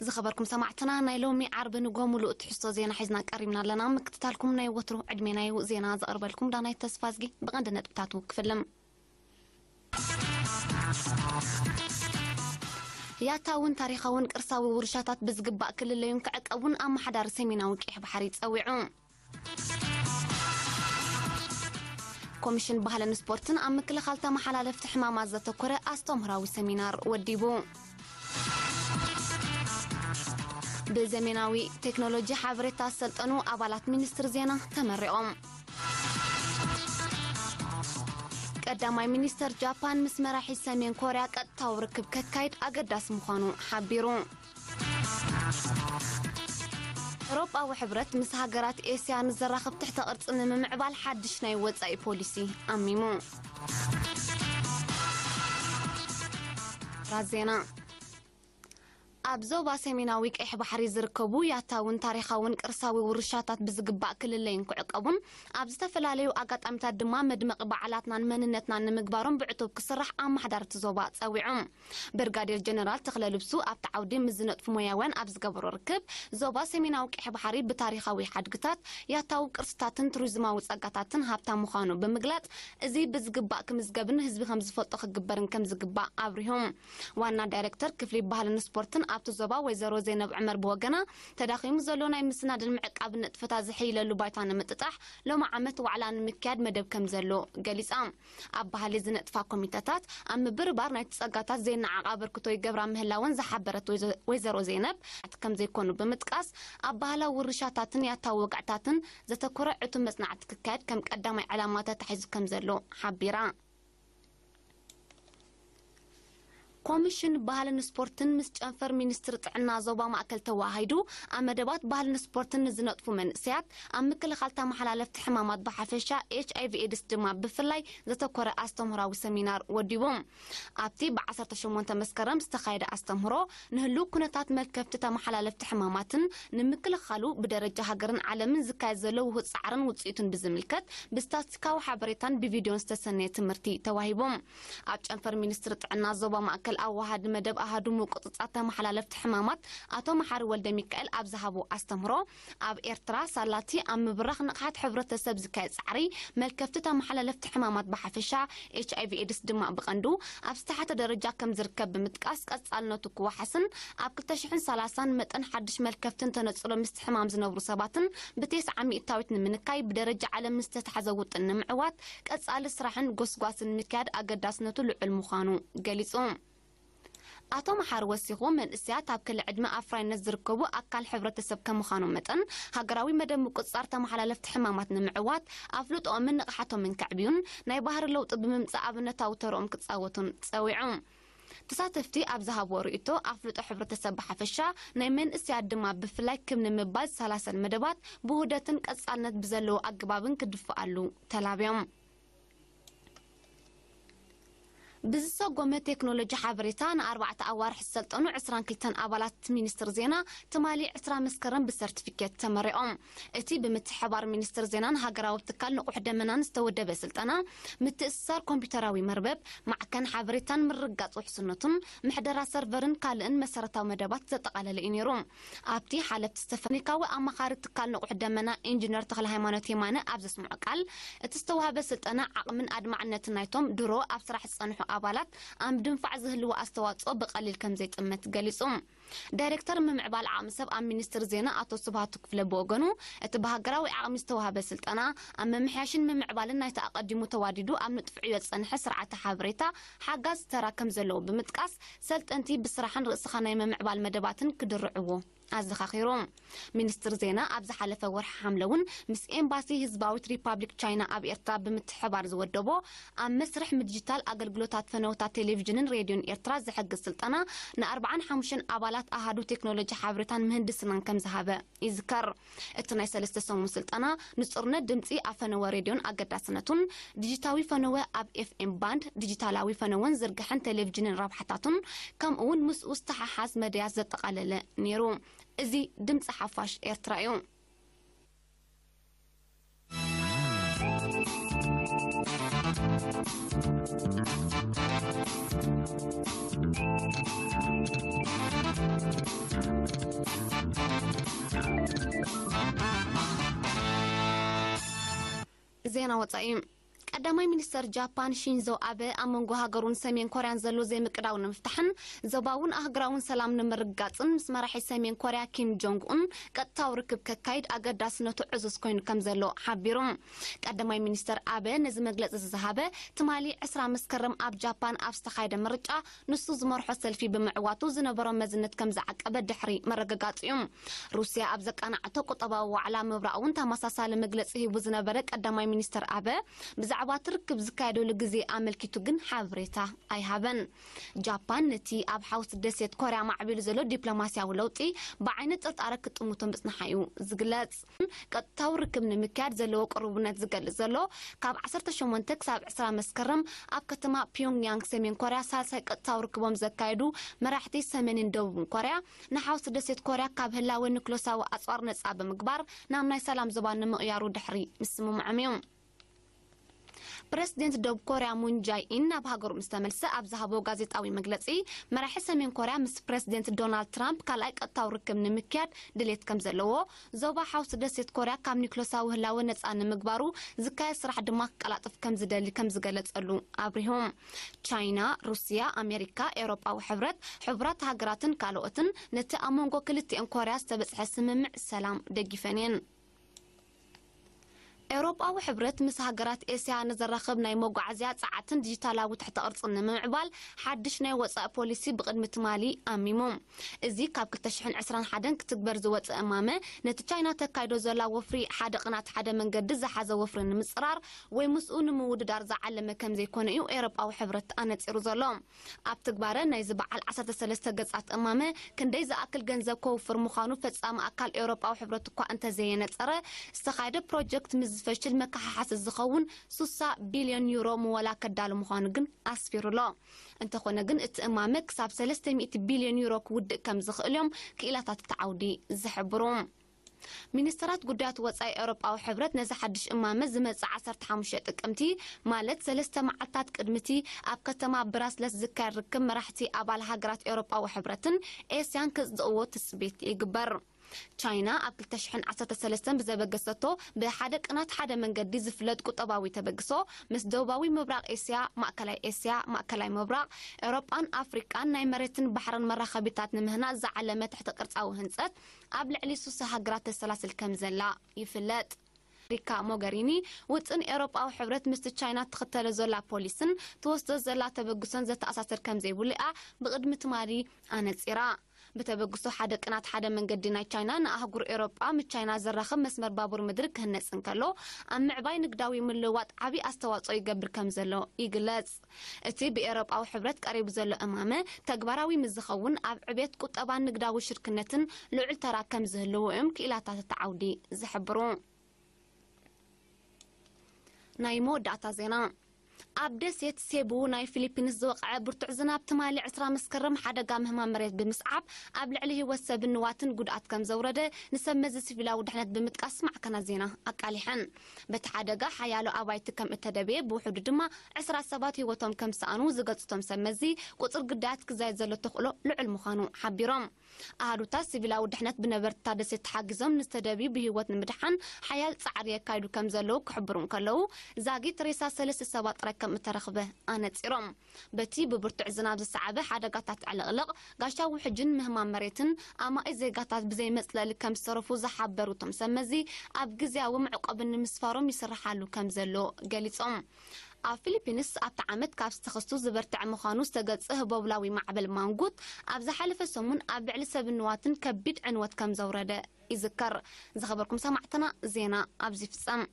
ዝኸበርኩም ሰማዕትና፣ ናይ ሎሚ ዓርቢ ንጎ ሙሉእ ትሕዝቶ ዜና ሒዝና ቀሪብና ኣለና። ምክትታልኩም ናይ ወትሩ ዕድሜና እዩ። ዜና ዘቕርበልኩም ዳናይት ተስፋዝጊ። ብቐንዲ ነጥብታቱ ክፍልም። ያታውን ታሪኻውን ቅርሳዊ ውርሻታት ብዝግባእ ክልለዩን ክዕቀቡን ኣመሓዳሪ ሰሜናዊ ቀይሕ ባሕሪ ጸዊዑ። ኮሚሽን ባህልን ስፖርትን ኣብ ምክልኻል ተመሓላለፍቲ ሕማማት ዘተኮረ ኣስተምህራዊ ሰሚናር ወዲቡ። ብዘመናዊ ቴክኖሎጂ ሓበሬታ ዝሰልጠኑ ኣባላት ሚኒስትሪ ዜና ተመሪቖም። ቀዳማይ ሚኒስተር ጃፓን ምስ መራሒ ሰሜን ኮርያ ቀጥታዊ ርክብ ከካይድ ኣገዳሲ ምዃኑ ሓቢሩ። ኤውሮጳዊ ሕብረት ምስ ሃገራት ኤስያ ንዘራኽብ ትሕተ ቅርጺ ንምምዕባል ሓድሽ ናይ ወጻኢ ፖሊሲ ኣሚሙ። ራት ዜና። ኣብ ዞባ ሰሜናዊ ቀይሕ ባሕሪ ዝርከቡ ያታውን ታሪኻውን ቅርሳዊ ውርሻታት ብዝግባእ ክልለይን ክዕቀቡን ኣብ ዝተፈላለዩ ኣጋጣሚታት ድማ መድመቒ በዓላትናን መንነትናን ንምግባሮም ብዕቱብ ክስራሕ ኣመሓዳርቲ ዞባ ጸዊዖም። ብርጋዴር ጀነራል ተኽለ ልብሱ ኣብቲ ዓውዲ ምስ ዝነጥፉ ሞያውያን ኣብ ዝገበሮ ርክብ፣ ዞባ ሰሜናዊ ቀይሕ ባሕሪ ብታሪኻዊ ሓድግታት፣ ያታዊ ቅርስታትን ቱሪዝማዊ ጸጋታትን ሃብታም ምዃኑ ብምግላጽ፣ እዚ ብዝግባእ ክምዝገብን ህዝቢ ከም ዝፈልጦ ክግበርን ከም ዝግባእ ኣብሪሆም። ዋና ዳይሬክተር ክፍሊ ባህልን ስፖርትን ኣብቲ ዞባ ወይዘሮ ዘይነብ ዕመር ብወገና፣ ተዳኺሙ ዘሎ ናይ ምስናድን ምዕቃብን ንጥፈታት ዝሕይለሉ ባይታ ንምጥጣሕ ሎሚ ዓመት ዋዕላ ንምክያድ መደብ ከም ዘሎ ገሊጻ። ኣብ ባህሊ ዝነጥፋ ኮሚተታት ኣብ ምብርባር ናይቲ ጸጋታት ዘይነዓቕ ኣበርክቶ ይገብራ ምህላወን ዝሓበረት ወይዘ-፣ ወይዘሮ ዘይነብ፣ ከም ዘይኮኑ ብምጥቃስ፣ ኣብ ባህላዊ ውርሻታትን ያታዊ ወግዕታትን ዘተኮረ ዕቱብ መጽናዕቲ ክካየድ ከም ቀዳማይ ዕላማ ተታሒዙ ከም ዘሎ ሓቢራ። ኮሚሽን ባህልን ስፖርትን ምስ ጨንፈር ሚኒስትሪ ጥዕና ዞባ ማእከል ተወሃሂዱ ኣብ መደባት ባህልን ስፖርትን ንዝነጥፉ መንእሰያት ኣብ ምክልኻል ተመሓላለፍቲ ሕማማት ብሓፈሻ ኤች ኣይ ቪ ኤድስ ድማ ብፍላይ ዘተኮረ ኣስተምህራዊ ሰሚናር ወዲቡ። ኣብቲ ብ ዓሰርተ ሸሞንተ መስከረም ዝተኻየደ ኣስተምህሮ ንህልው ኩነታት መልከፍቲ ተመሓላለፍቲ ሕማማትን ንምክልኻሉ ብደረጃ ሃገርን ዓለምን ዝካየድ ዘሎ ውሁድ ጻዕርን ውጽኢቱን ብዝምልከት ብስታትስቲካዊ ሓበሬታን ብቪድዮን ዝተሰነየ ትምህርቲ ተዋሂቡ። ኣብ ጨንፈር ሚኒስትሪ ጥዕና ዞባ ማእከል ኣወሃዲ መደብ ኣሃዱ ምቁጽጻር ተመሓላለፍቲ ሕማማት ኣቶ መሓሪ ወልደ ሚካኤል ኣብ ዝሃቦ ኣስተምህሮ፣ ኣብ ኤርትራ ሳላቲ ኣብ ምብራኽ ንቕሓት ሕብረተሰብ ዝካየድ ጻዕሪ መልከፍቲ ተመሓላለፍቲ ሕማማት ብሓፈሻ፣ ኤች ኣይ ቪ ኤድስ ድማ ብቐንዱ ኣብ ዝተሓተ ደረጃ ከም ዝርከብ ብምጥቃስ፣ ቀጻልነቱ ክወሓስን ኣብ ክልተ ሽሕን ሰላሳን መጠን ሓድሽ መልከፍትን ተነጽሎ ምስቲ ሕማም ዝነብሩ ሰባትን ብቴስዓ ሚእታዊት ንምንካይ ብደረጃ ዓለም ዝተታሕዘ ውጥን ንምዕዋት ቀጻሊ ስራሕን ጎስጓስን ምክያድ ኣገዳስነቱ ልዑል ምዃኑ ገሊጹ። ኣቶ መሓሪ ወሲኹ፣ መንእሰያት ኣብ ክሊ ዕድመ ኣፍራይነት ዝርከቡ ኣካል ሕብረተሰብ ከም ምዃኖም መጠን፣ ሃገራዊ መደብ ምቁጽጻር ተመሓላለፍቲ ሕማማት ንምዕዋት ኣፍልጦኦምን ንቕሓቶምን ከዕብዩን ናይ ባህሪ ለውጢ ብምምጻእ ኣብነታዊ ተርኦም ክጻወቱን ጸዊዑ። ተሳተፍቲ ኣብ ዝሃብዎ ርእይቶ፣ ኣፍልጦ ሕብረተሰብ ብሓፈሻ፣ ናይ መንእሰያት ድማ ብፍላይ ክብ ንምባል ሰላሰን መደባት ብውህደትን ቀጻልነት ብዘለዎ ኣገባብን ክድፍኣሉ ተላብዮም። ብዝሰጎመ ቴክኖሎጂ ሓበሬታ ንኣርባዕተ ኣዋርሕ ዝሰልጠኑ ዕስራን ክልተን ኣባላት ሚኒስትሪ ዜና ትማሊ ዕስራ መስከረም ብሰርቲፊኬት ተመሪቖም። እቲ ብምትሕብባር ሚኒስትሪ ዜናን ሃገራዊ ትካል ንቑሕ ደመናን ዝተወደበ ስልጠና፣ ምትእስሳር ኮምፒውተራዊ መርበብ፣ ማዕከን ሓበሬታን ምርግጋጽ ውሕስነቱን፣ ምሕደራ ሰርቨርን ካልእን መሰረታዊ መደባት ዘጠቓለለ እዩ ነይሩ። ኣብቲ ሓለፍቲ ዝተፈ-፣ ቴክኒካዊ ኣማኻሪ ትካል ንቑሕ ደመና ኢንጂነር ተኽለ ሃይማኖት የማነ ኣብ ዘስምዖ ቃል፣ እቲ ዝተዋህበ ስልጠና ዓቕምን ኣድማዕነትን ናይቶም ድሮ ኣብ ስራሕ ዝጸንሑ ኣባላት ኣብ ምድንፋዕ ዝህልዎ ኣስተዋጽኦ ብቐሊል ከም ዘይጥመት ገሊጹ። ዳይሬክተር ምምዕባል ዓቕሚ ሰብ ኣብ ሚኒስትሪ ዜና ኣቶ ስብሃቱ ክፍለ ብወገኑ፣ እቲ ብሃገራዊ ዓቕሚ ዝተዋህበ ስልጠና ኣብ ምምሕያሽን ምምዕባልን ናይቲ ኣቐዲሙ ተዋዲዱ ኣብ ንጥፍ ዕዮ ዝጸንሐ ስርዓተ ሓበሬታ ሓጋዚ ተራ ከም ዘለዎ ብምጥቃስ፣ ሰልጠንቲ ብስራሕን ርእስኻ ናይ ምምዕባል መደባትን ክድርዕዎ ኣዘኻኺሩ። ሚኒስትሪ ዜና ኣብ ዝሓለፈ ወርሒ ሓምለ እውን ምስ ኤምባሲ ህዝባዊት ሪፓብሊክ ቻይና ኣብ ኤርትራ ብምትሕባር ዝወደቦ ኣብ መስርሕ ምድጅታል ኣገልግሎታት ፈነወታት ቴሌቪዥንን ሬድዮን ኤርትራ ዝሕግዝ ስልጠና ንኣርባዓን ሓሙሽተን ኣባላት ኣሃዱ ቴክኖሎጂ ሓበሬታን ምህንድስናን ከም ዝሃበ ይዝከር። እቲ ናይ ሰለስተ ሰሙን ስልጠና ንጹርነት ድምጺ ኣብ ፈነወ ሬድዮን ኣገዳስነቱን፣ ዲጂታዊ ፈነወ ኣብ ኤፍኤም ባንድ፣ ዲጂታላዊ ፈነወን ዝርግሐን ቴሌቪዥንን ረብሓታቱን፣ ከምኡ እውን ምስኡ ዝተሓሓዝ መደያት ዘጠቓለለ ነይሩ። እዚ ድምጺ ሓፋሽ ኤርትራ እዩ። ዜና ወጻኢ። ቀዳማይ ሚኒስተር ጃፓን ሺንዞ ኣበ ኣብ መንጎ ሃገሩን ሰሜን ኮርያን ዘሎ ዘይምቅዳው ንምፍታሕን ዞባውን ኣህጉራውን ሰላም ንምርግጋጽን ምስ መራሒ ሰሜን ኮርያ ኪም ጆንግ ኡን ቀጥታዊ ርክብ ከካይድ ኣገዳስነቱ ዕዙዝ ኮይኑ ከም ዘሎ ሓቢሩ። ቀዳማይ ሚኒስተር ኣበ ነዚ መግለጺ ዝሃበ ትማሊ ዕስራ መስከረም ኣብ ጃፓን ኣብ ዝተኻየደ ምርጫ ንሱ ዝመርሖ ሰልፊ ብምዕዋቱ ዝነበሮ መዝነት ከም ዝዓቀበ ድሕሪ መረጋጋጺ እዩ። ሩስያ ኣብ ዘቃናዕቶ ቁጠባዊ ዋዕላ ምብራቕ እውን ተመሳሳሊ መግለጺ ሂቡ ዝነበረ ቀዳማይ ሚኒስተር ኣበ ብዛዕባ እቲ ርክብ ዝካየደሉ ግዜ ኣመልኪቱ ግን ሓበሬታ ኣይሃበን። ጃፓን ነቲ ኣብ ሓውሲ ደሴት ኮርያ ማዕቢሉ ዘሎ ዲፕሎማስያዊ ለውጢ ብዓይኒ ጥርጣረ ክትጥምቶ ምጽንሓ እዩ ዝግለጽ። ቀጥታዊ ርክብ ንምክያድ ዘለዎ ቅርቡነት ዝገልጽ ዘሎ ካብ ዓሰርተ ሸሞንተ ክሳብ ዕስራ መስከረም ኣብ ከተማ ፒዮንግያንግ ሰሜን ኮርያ ሳልሳይ ቀጥታዊ ርክቦም ዘካየዱ መራሕቲ ሰሜንን ደቡብን ኮርያ ንሓውሲ ደሴት ኮርያ ካብ ህላወ ኑክለሳዊ ኣጽዋር ነጻ ብምግባር ናብ ናይ ሰላም ዞባ ንምቕያሩ ድሕሪ ምስምምዖም እዩ። ፕረዚደንት ደቡብ ኮርያ ሙን ጃይ ኢን ናብ ሃገሩ ምስ ተመልሰ ኣብ ዝሃቦ ጋዜጣዊ መግለጺ፣ መራሒ ሰሜን ኮርያ ምስ ፕረዚደንት ዶናልድ ትራምፕ ካልኣይ ቀጥታዊ ርክብ ንምክያድ ድሌት ከም ዘለዎ፣ ዞባ ሓውሲ ደሴት ኮርያ ካብ ኒክሎሳዊ ህላወ ነጻ ንምግባሩ ዝካየድ ስራሕ ድማ ክቀላጥፍ ከም ዝደሊ ከም ዝገለጸሉ ኣብሪሁ። ቻይና፣ ሩስያ፣ ኣሜሪካ፣ ኤውሮጳዊ ሕብረት፣ ሕቡራት ሃገራትን ካልኦትን ነቲ ኣብ መንጎ ክልቲኤን ኮርያ ዝተበጽሐ ስምምዕ ሰላም ደጊፈን እየን። ኤውሮጳዊ ሕብረት ምስ ሃገራት ኤስያ ንዘራኽብ ናይ መጓዓዝያ ጸዓትን ዲጂታላዊ ትሕተ ቅርጽን ንምምዕባል ሓድሽ ናይ ወጻኢ ፖሊሲ ብቕድሚ ትማሊ ኣሚሙ። እዚ ካብ ክልተ ሽሕን ዕስራን ሓደን ክትግበር ዝወጸ እማመ ነቲ ቻይና ተካይዶ ዘላ ወፍሪ ሓደ ቅናት ሓደ መንገዲ ዝሓዘ ወፍሪ ንምጽራር ወይ ምስኡ ንምውድዳር ዝዓለመ ከም ዘይኮነ እዩ ኤውሮጳዊ ሕብረት ኣነጺሩ ዘሎ። ኣብ ትግባረ ናይዚ በዓል ዓሰርተ ሰለስተ ገጻት እማመ ክንደይ ዝኣክል ገንዘብ ከውፍር ምዃኑ ፈጻሚ ኣካል ኤውሮጳዊ ሕብረት እኳ እንተዘየነጸረ፣ ዝተኻየደ ፕሮጀክት ምስ ዝፈሽል መከሓሓሲ ዝኸውን ሱሳ ቢልዮን ዩሮ ምወላ ከዳሉ ምዃኑ ግን ኣስፊሩ ኣሎ። እንተኾነ ግን እቲ እማመ ክሳብ ሰለስተ ሚእቲ ቢልዮን ዩሮ ክውድእ ከም ዝኽእል እዮም ክኢላታት እቲ ዓውዲ ዝሕብሩ። ሚኒስተራት ጉዳያት ወጻኢ ኤውሮጳዊ ሕብረት ነዚ ሓድሽ እማመ ዝመጽእ ዓሰርተ ሓሙሽተ ጥቅምቲ፣ ማለት ሰለስተ መዓልታት ቅድሚቲ ኣብ ከተማ ብራስለስ ዝካየድ ርክብ መራሕቲ ኣባል ሃገራት ኤውሮጳዊ ሕብረትን ኤስያን ክጽድቕዎ ትጽቢት ይግበር። ቻይና ኣብ ክልተ ሽሕን ዓሰርተ ሰለስተን ብዘበገሰቶ ብሓደ ቅናት ሓደ መንገዲ ዝፍለጥ ቁጠባዊ ተበግሶ ምስ ደቡባዊ ምብራቕ ኤስያ፣ ማእከላይ ኤስያ፣ ማእከላይ ምብራቕ፣ ኤውሮጳን ኣፍሪቃን ናይ መሬትን ባሕርን መራኸቢታት ንምህናጽ ዝዓለመ ትሕተ ቅርጻዊ ህንጸት ኣብ ልዕሊ ሱሳ ሃገራት ተሰላስል ከም ዘላ ይፍለጥ። ሪካ ሞገሪኒ ውጥን ኤውሮጳዊ ሕብረት ምስቲ ቻይና ትኽተሎ ዘላ ፖሊስን ትወስዶ ዘላ ተበግሶን ዘተኣሳስር ከም ዘይብሉ እያ ብቕድሚ ትማሊ ኣነጺራ። ብተበግሶ ሓደ ቅናት ሓደ መንገዲ ናይ ቻይና ንኣህጉር ኤውሮጳ ምስ ቻይና ዘራኽብ መስመር ባቡር ምድሪ ክህነጽ እንከሎ ኣብ ምዕባይ ንግዳዊ ምልውዋጥ ዓቢ ኣስተዋጽኦ ይገብር ከም ዘሎ ይግለጽ። እቲ ብኤውሮጳዊ ሕብረት ቀሪቡ ዘሎ እማመ ተግባራዊ ምስ ዝኸውን ኣብ ዕብየት ቁጠባን ንግዳዊ ሽርክነትን ልዑል ተራ ከም ዝህልዎ እዮም ክኢላታት እቲ ዓውዲ ዝሕብሩ። ናይ መወዳእታ ዜና። ኣብ ደሴት ሴቡ ናይ ፊሊፒንስ ዝወቕዐ ብርቱዕ ዝናብ ትማሊ ዕስራ መስከረም ሓደጋ ምህማም መሬት ብምስዓብ ኣብ ልዕሊ ህይወት ሰብን ንዋትን ጉድኣት ከም ዘውረደ ንሰብ መዚ ሲቪላዊ ድሕነት ብምጥቃስ ማዕከናት ዜና ኣቃሊሐን። በቲ ሓደጋ ሓያሎ ኣባይቲ ከም እተደብየ ብውሕዱ ድማ ዕስራ ሰባት ህይወቶም ከም ዝሰኣኑ ዝገልጹ እቶም ሰብ መዚ ቁጽሪ ግዳያት ክዛየድ ዘሎ ተኽእሎ ልዑል ምዃኑ ሓቢሮም። ኣሃዱታት ሲቪላዊ ድሕነት ብነበርቲ እታ ደሴት ተሓጊዞም ንዝተደብዩ ብህይወት ንምድሓን ሓያል ጻዕሪ የካይዱ ከም ዘለዉ ክሕብሩ እንከለዉ ዛጊት ሬሳ ሰለስተ ሰባት ጥራይ ከም እተረኽበ ኣነጺሮም። በቲ ብብርቱዕ ዝናብ ዝሰዓበ ሓደጋታት ዕልቕልቕ፣ ጋሻ ውሕጅን ምህማም መሬትን ኣማኢት ዜጋታት ብዘይ መጽለሊ ከም ዝተረፉ ዝሓበሩ እቶም ሰብ መዚ ኣብ ግዝያዊ መዕቆቢ ንምስፋሮም ይስርሓሉ ከም ዘሎ ገሊጾም። ኣብ ፊሊፒንስ ኣብቲ ዓመት ካብ ዝተኸስቱ ዝበርትዐ ምዃኑ ዝተገልጸ ህቦብላዊ ማዕበል ማንጉት ኣብ ዝሓለፈ ሰሙን ኣብ ልዕሊ ሰብን ንዋትን ከቢድ ዕንወት ከም ዘውረደ ይዝከር። ዝኸበርኩም ሰማዕትና ዜና ኣብዚ ይፍጸም።